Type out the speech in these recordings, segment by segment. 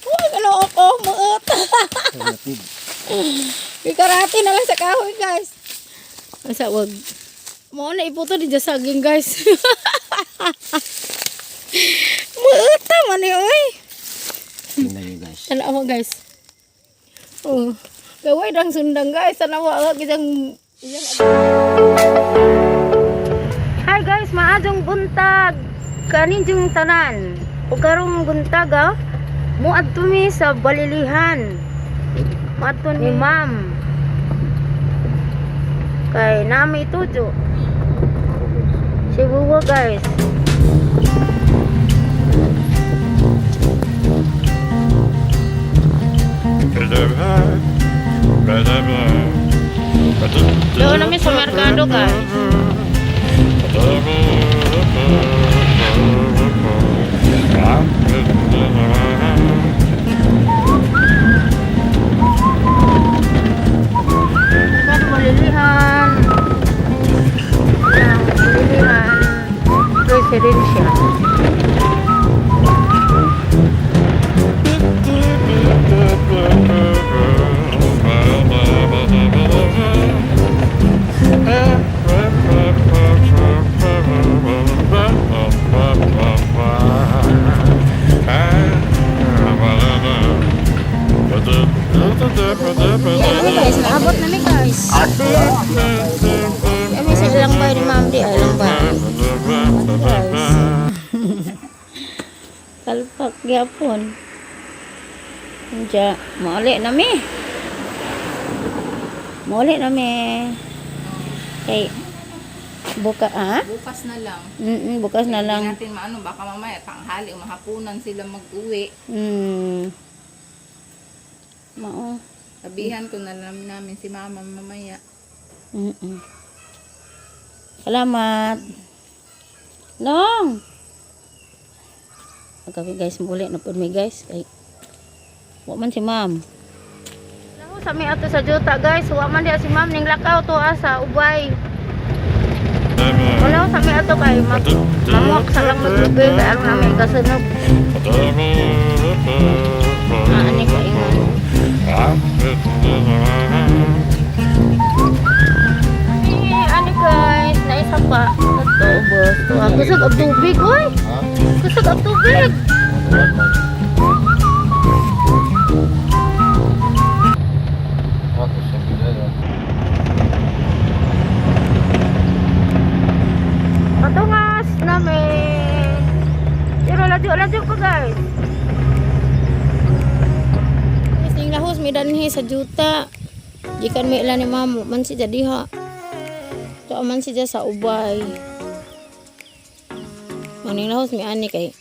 Uy, ano ako, muot. Kapatid. Ikarati na lang sa kahoy, guys. Asa, wag. Mo na iputo di saging, guys. Muot man eh, oy. Tingnan nyo, guys. Tanawa, guys. Oh. Gaway dang sundang, guys. Tanawa wag isang iyang. Hi guys, maadong buntag. Kanin yung tanan. Ug karong buntag ah. Muadto mi sa Balilihan. Muadto ni Ma'am. Kay nami tujo. Si Buwa, guys. Doon namin sa merkado, guys. Merkado Balilihan. Ang Balilihan Residential. Ano guys, naabot na mi, guys. Kami sa ilang bay ni Ma'am di, ilang bay. Guys. Kalpak gyapon. Diya, mauli na mi. Mauli na mi. Kay buka ah? Bukas na lang. Bukas na Hindi lang. natin maano, baka mamaya tanghali o mahapunan sila mag-uwi. Mao. Sabihan ko na lang namin si mama mamaya. Salamat. Long. Pagkabi guys, muli na po mi, guys. Kay wa man si ma'am. Lahu sa mi ato sa juta, guys, wa man diha si ma'am ning lakaw to ah, sa ubay. Wala sa mi ato kay mag mamuak sa lang maglubi kay aron namin kasunog. Ah, ani ko ingon. Eh, ani guys, naisa pa. Ito, ubos. To, ah, kusog og tubig, oy. Ha? Kusog og tubig. Ako sa bilay. Patungas namin. Pero ladyo-ladyo ko, guys. Guys, ning lahos mi danhi sa juta. Gikan mi ila ni ma'am, man si diha. To man si sa ubay. Maning lahos mi ani kay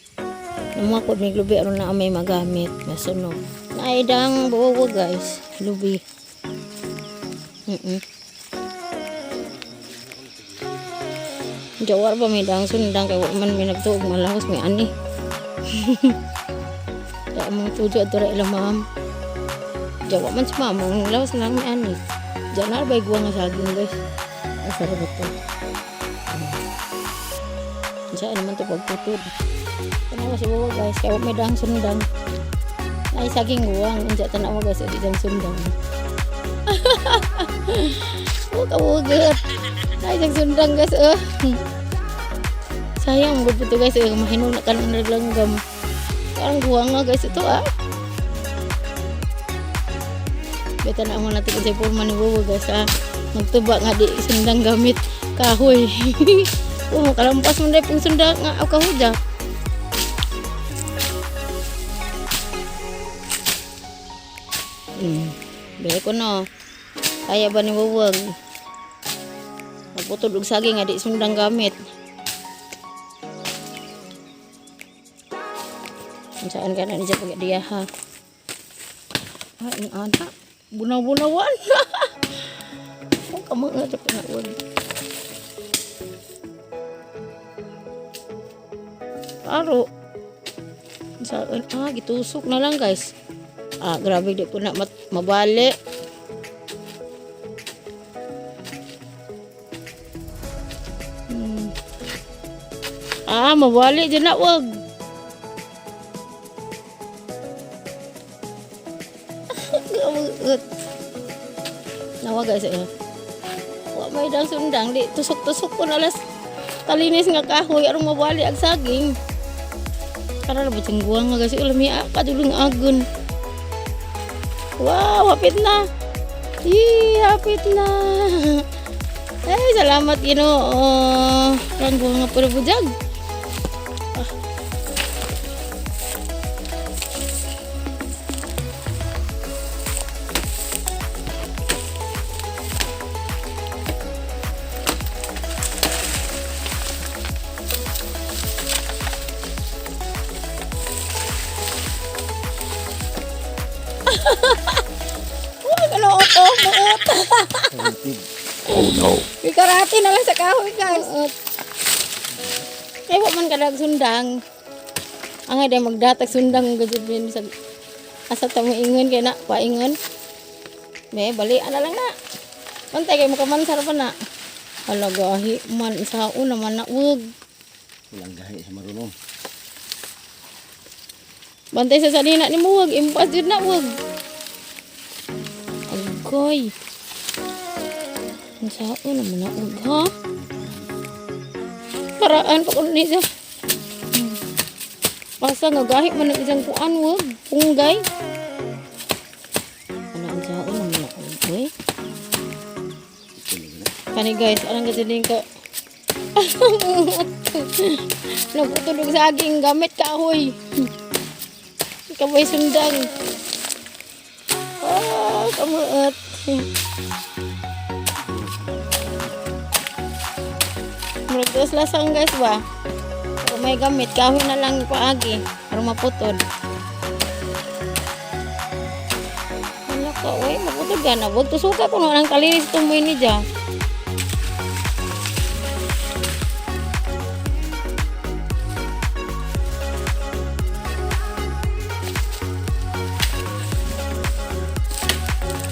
namuha ko mi lubi aron na may magamit nasunog. Naidang buwo, guys, lubi. Jawar pa may dang sundang kay wa man may nagtuog malahos may ani. Kaya mong tujo ato ra ila ma'am. Jawa man si ma'am, ang lahos na lang may ani. Diyan na ba guwa nga saging, guys. Ay, sarap ito. Saan naman to pagputod. Tanawa si Wawa, guys, kaya wa may dang sundang. Ay, saging guwang. Unja tanawa, guys, di dang sundang. Oh, kawugat. Ay, dang sundang, guys. Oh. Sayang, good po to, guys. Eh, mahinong na kanang naglanggam. Parang guwang nga, guys, ito ah. Beta na mo natin kasi forma ni Wawa, guys, ah. Magtuba nga di sundang gamit kahoy. Oh, kalampas mo na pong sundang nga o kahoy da. Bere ko no. Kaya ba ni Wawag? Magputol og saging nga di sundang gamit. Saan ka na niya pag diya ha? Ay, ang ana. Bunaw-bunawan. Huwag ka mga sa panawag. Paro. Saan? Ah, gitusok na lang, guys. Ah, grabe di po na mabali. Ah, mabali dyan na, wag. Kamuot. Nawa guys eh. Wa may dang sundang di tusok-tusok ko na las talinis nga kahoy aron mabali ang saging. Para na ba guwang nga guys ulami kadulong agon. Wow, hapit na. Yee, hapit na. Ay, salamat Ginoo. Rang guwang nga puro bujag. Ah. Uy, kaloo ko, muot. Native. Ikarate na lang sa kahoy, guys. Kaya wa man kadag sundang. Ang ay magdatag sundang gajud bin sa asa ta moingon kay na paingon. Me bali ana lang na. Bantay kay makamansar pa na. Hala gahi man sa una man na wag. Walang gahi sa marunong. Bantay sa sanina ni mo wag impas jud na wag. Agoy. Ang sao naman na wag ha? Paraan pa kuno ni siya. Basta nga gahi man ang isang kuan wag, punggay. Ano ang sao naman na wag oy. Ito na gina. Kani guys, anong kasi din ko. Nagputulog sa aking gamit kahoy. Kamay sundang. Ah, kamuot. Murag dos lasang guys ba? Kung may gamit, kahoy na lang paagi. Para maputol. Wala ka, uy, maputol ka na. Huwag tusuka kung anong kalinis tumoy ni dyan.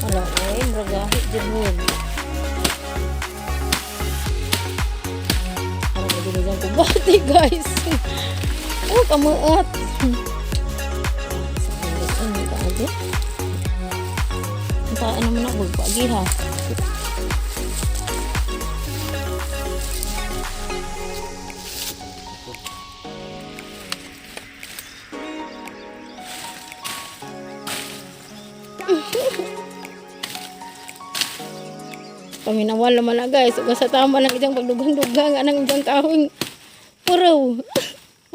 Wala, uy, murag gahit dyan mo. Ano ba din dyan kubati, guys? Oh, kamuot. Ano ba ate? Ang taan naman ako, pagi ha. Paminawal naman na guys. Ug sa tama ng isang pagdugang-dugang anang isang kahoy puro.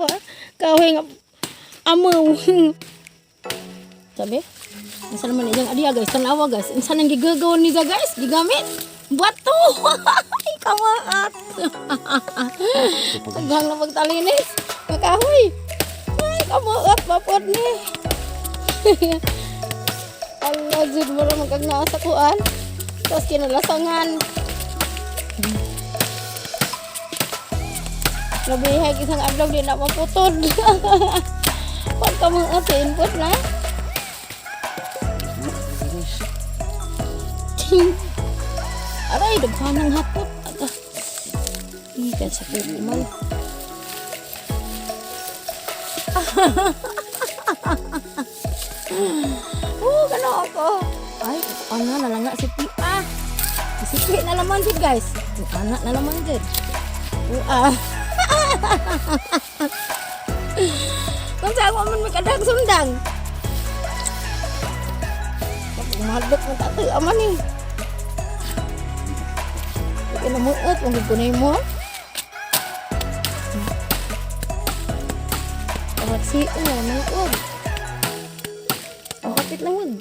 Wa kahoy nga amaw. Sabi? Unsa naman iyang adiya guys, tanawa guys. Unsa nang gigagaw niya guys? Gigamit bato. Ay kamaat. Ito pa guys. Tugang na pagtalinis. Makahoy. Ay kamaat mapod ni. Allah jud mo ra magkagnaa sa kuan. Tapos kinalasangan. Nabihag isang adlaw di na maputod. Pagka mga ate, input na. Aray, daghan ng hapot. Aga. Ikan sa kukumal. Oh, gano ako. Ay, ana na lang nga si Pia. Si Pia na laman jud guys. Ana na laman jud. Ah. Kung sa ako man magkadag sundang. Mahadlok mo tato aman eh. Kaya namuot, kung gunay mo. Parat si oh, namuot. Oh, kapit lang wag.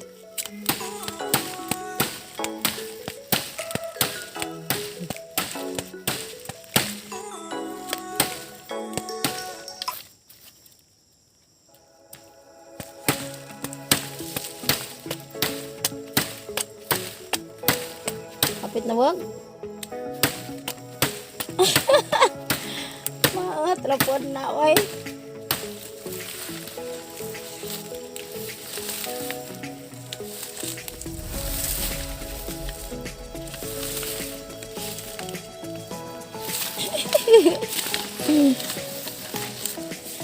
Kapit na wag. Mga trapon na, oy.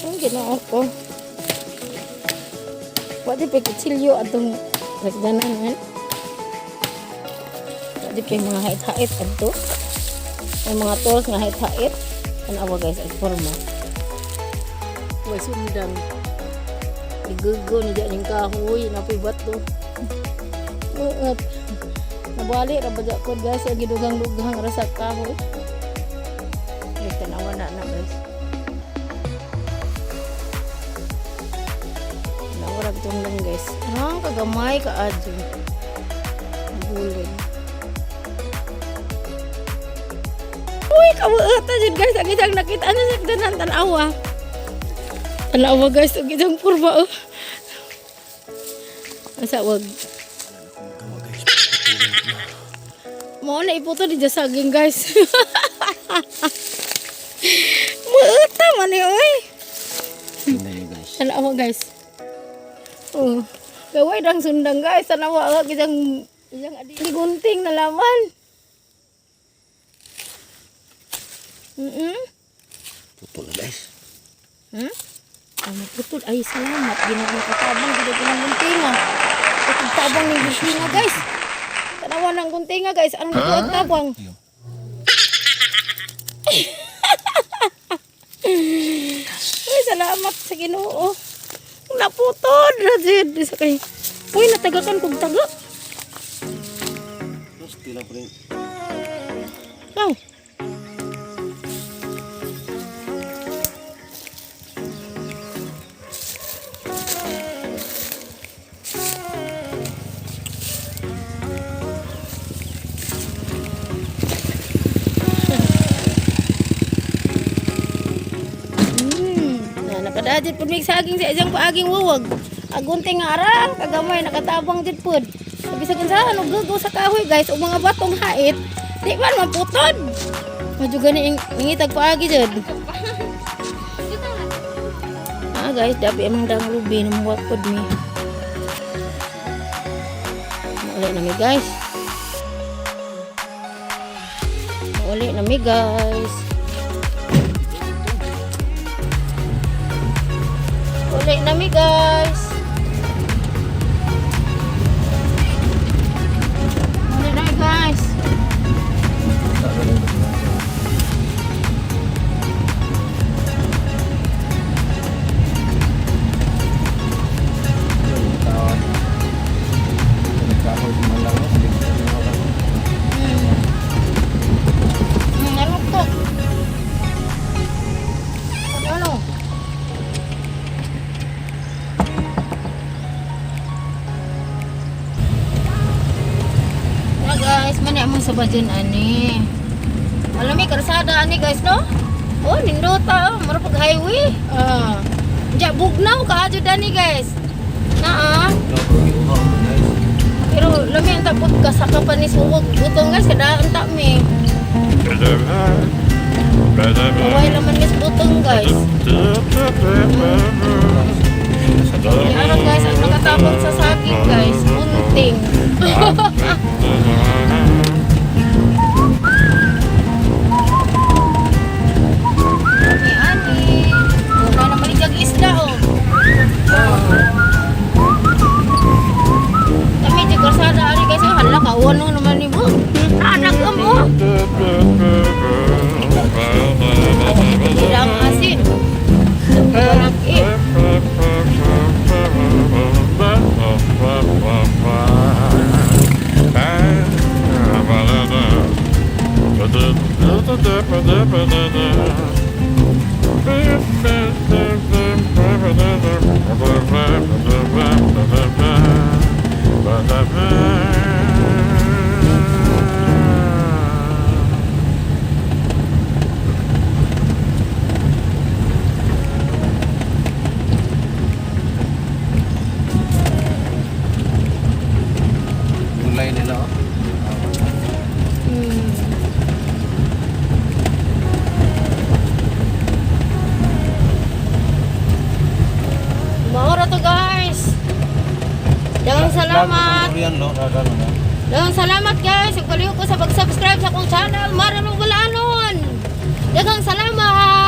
Ang ginoo ko. Wa di pa kutsilyo atong Sagdanan man. Di pa yung mga hait-hait adto. May mga tools nga hait-hait. Tanawa guys, ang forma. Way sundang. Igugo ni dyan yung kahoy. Napoy bato. Muot. Nabali ra ba dyan ko guys. Ang gidugang-dugang ra sa kahoy. Ay, tanawa na na guys. Tanawa ra bitong lang guys. Ah, kagamay ka adyo. Bulig. Uy, kabuota jud guys. Ang isang nakita niya sa tanan tanawa. Tanawa guys, ang isang purba oh. Asa wag. Mao na iputo di saging guys. Muuta man ni oy. Tingnan niyo guys. Tanawa guys. Oh. Gaway dang sundang guys. Tanawa ang isang isang adi gunting na laman. Mm. Putol na guys. Ay, maputol. Ay, salamat. Ginagawa katabang. Ginagawa ng guntinga. Itong tabang ng guntinga, guys. Tanawa ng guntinga, guys. Anong huh? Ang tabang? Ayun. Ay, salamat sa Ginoo. Naputol. Rajid. Sa kay. Uy, natagakan kong taga. Mas tila pa rin. Ikaw. Na nakadajit pud mig saging sa isang paaging wuwag. Agunting nga arang kagamay nakatabang jud pud. Sabi sa kansahan og gugo sa kahoy guys ug mga batong hait. Di man maputod. Medyo gani ingitag paagi jud. Ah guys, dabi amang dang lubi na muwag pod mi. Mauli na mi guys. Mauli na mi guys. Uli na mi guys. Uli na mi guys. Naruktok. Ano? Wala guys, mani among sabadyan ani. Alam mi karsada ani guys no? Oh, nindota oh, mura pag highway. Ah. Ja bugnaw ka adyo dani guys. Naa. Pero lami ang tapot ka saka pa ni suwag butong guys kada ang mi. Kaway naman ni butong guys. Ano guys, ang nakatapon sa saging guys, unting. Ani ani. Wala naman ni jag isda oh. Kami di kalsada ari guys, oh, hala ka uwan naman ni mo. Anak mo. Tidak ang asin. Walang eh. Gulay nila oh. Maura to guys. Daghang salamat. Yan no, gagano na. Daghang salamat guys. Ug ko sa pag-subscribe sa akong channel Maranong Gulanon. Daghang salamat.